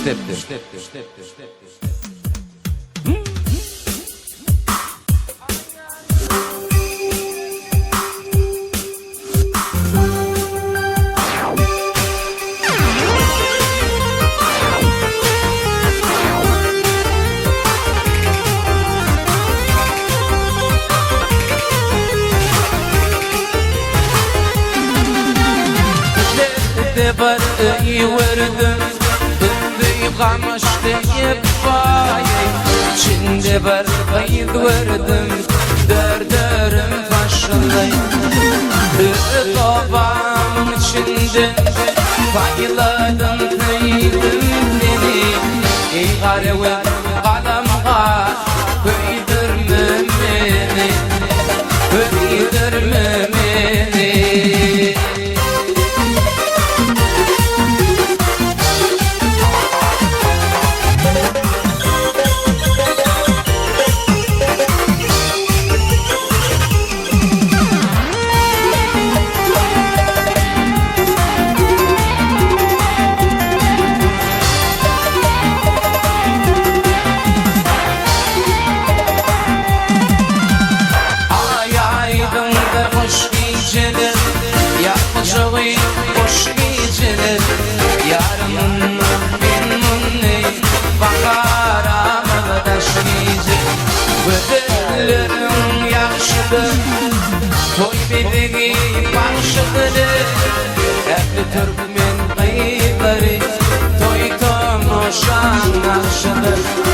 Bizde bir öýwerdim, Bizdi gamyş diýip baý, Içinde bir gyz gördüm, Dördörüm başly. Öz obamyň içinde Saýladym, söýdüm seni, Eý garagöz galam gaş, Köýdürme meni, Köýdürme meni. Aý aýdyňdyr hoş gijeler, Ýagşygy hoş gijeler, Ýarym men muny Baharamyz daş gije. Gözelleriň ýagşydyr, Toý bezegi bagşydyr, Ähli türkmen gyzlary Toý tomaşaň nagşydyr.